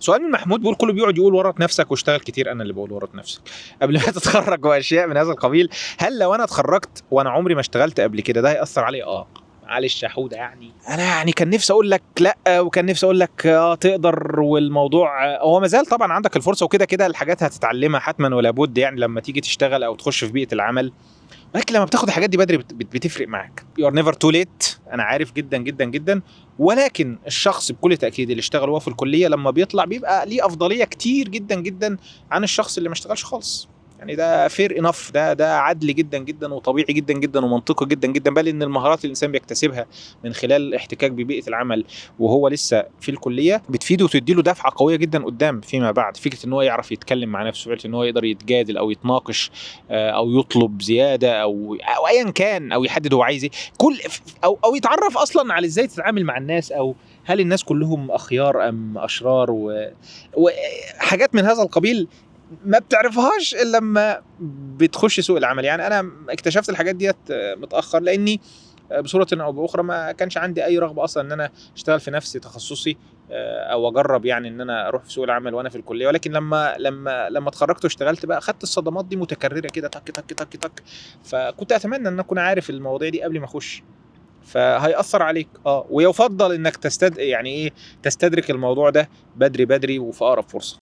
سؤال من محمود بيقول: كله بيقعد يقول ورط نفسك واشتغل كتير، انا اللي بقول ورط نفسك قبل ما تتخرج واشياء من هذا القبيل. هل لو انا اتخرجت وانا عمري ما اشتغلت قبل كده ده هيأثر علي؟ اه معلش يا حوده، يعني انا يعني كان نفسي اقول لك لا، وكان نفسي اقول لك اه تقدر، والموضوع هو ما زال طبعا عندك الفرصه، وكده كده الحاجات هتتعلمها حتما ولا بد، يعني لما تيجي تشتغل او تخش في بيئة العمل. ولكن لما بتاخد الحاجات دي بدري بتفرق معاك. you are never too late، انا عارف جدا جدا جدا. ولكن الشخص بكل تاكيد اللي اشتغل وهو في الكلية لما بيطلع بيبقى ليه افضلية كتير جدا جدا عن الشخص اللي ما اشتغلش خالص. يعني ده fair enough، ده عدل جدا جدا وطبيعي جدا جدا ومنطقي جدا جدا. بل ان المهارات اللي الانسان بيكتسبها من خلال الاحتكاك ببيئه العمل وهو لسه في الكلية بتفيده وتديله دفعه قوية جدا قدام فيما بعد. فكرة ان هو يعرف يتكلم مع نفسه، فكرة ان هو يقدر يتجادل او يتناقش، او يطلب زيادة او ايا كان، او يحدد هو عايز ايه، كل او يتعرف اصلا على ازاي تتعامل مع الناس، او هل الناس كلهم اخيار ام اشرار، وحاجات من هذا القبيل ما بتعرفهاش الا لما بتخش سوق العمل. يعني انا اكتشفت الحاجات ديت متاخر، لاني بصورة او باخرى ما كانش عندي اي رغبة اصلا ان انا اشتغل في نفس تخصصي او اجرب يعني ان انا اروح في سوق العمل وانا في الكليه. ولكن لما اتخرجت واشتغلت بقى خدت الصدمات دي متكررة كده تك تك تك تك. فكنت اتمنى ان اكون عارف المواضيع دي قبل ما اخش. فهيأثر عليك اه، ويفضل انك تستد يعني ايه تستدرك الموضوع ده بدري بدري وفي اقرب فرصة.